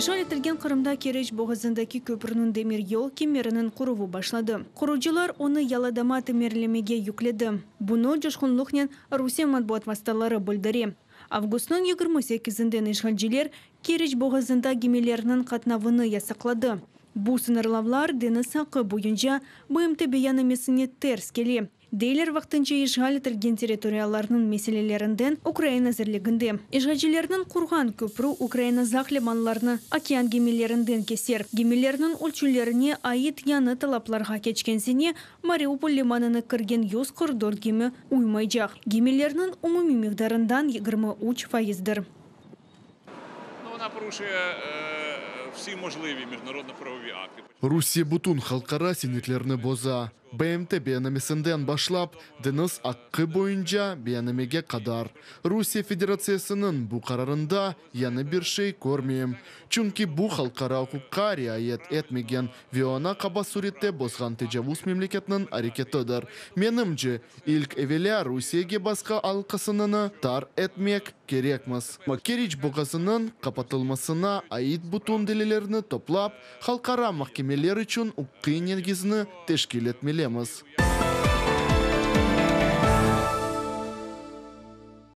İşğal etilgen Qırımda Keriç boğazındaki köpürniñ demiryol kemeriniñ quruvı başladı. Qurucılar onı yalıdama tamirlemege yükledi. Bunı coşqunlıqnen Rusiye matbuat vastaları bildire. Avgustnıñ 28-inden işğalciler Keriç boğazında gemilerniñ qatnavını yasaqladı. Bu sıñırlavlar deñiz aqqı boyunca BMT beyannamesine ters kele, deyler vaqtınca işğal etilgen territoriyalarnıñ meselelerinden Ukraina nazirliginde. İşğalcilerniñ qurğan köprü Ukraina uzaq limanlarını okean gemilerinden keser. Gemilerniñ ölçülerine ait yañı talaplarğa keçken sene Mariupol limanına kirgen 144 gemi uymaycaq. Gemilerniñ umumiy miqdarından 23 faizdir. Ну, вона порушує всі можливі міжнародно-правові акти. Rusiye bütün halqara senetlerni boza, BMT beyannamesinden başlap, deñiz aqqı boyunca beyannamege qadar. Rusiye Federatsiyasınıñ bu qararında yañı bir şey körmeyim, çünki bu halqara uquqqa riayet etmegen ve onı qaba sürette bozğan tecavuz memleketniñ areketidir. Menimce, ilk evelâ Rusiyege basqı alqasını tar etmek kerekmiz. Keriç boğazınıñ qapatılmasına ait bütün delillerni toplap, halqara mahkemeler içün uquqiy negizni teşkil etmelimiz.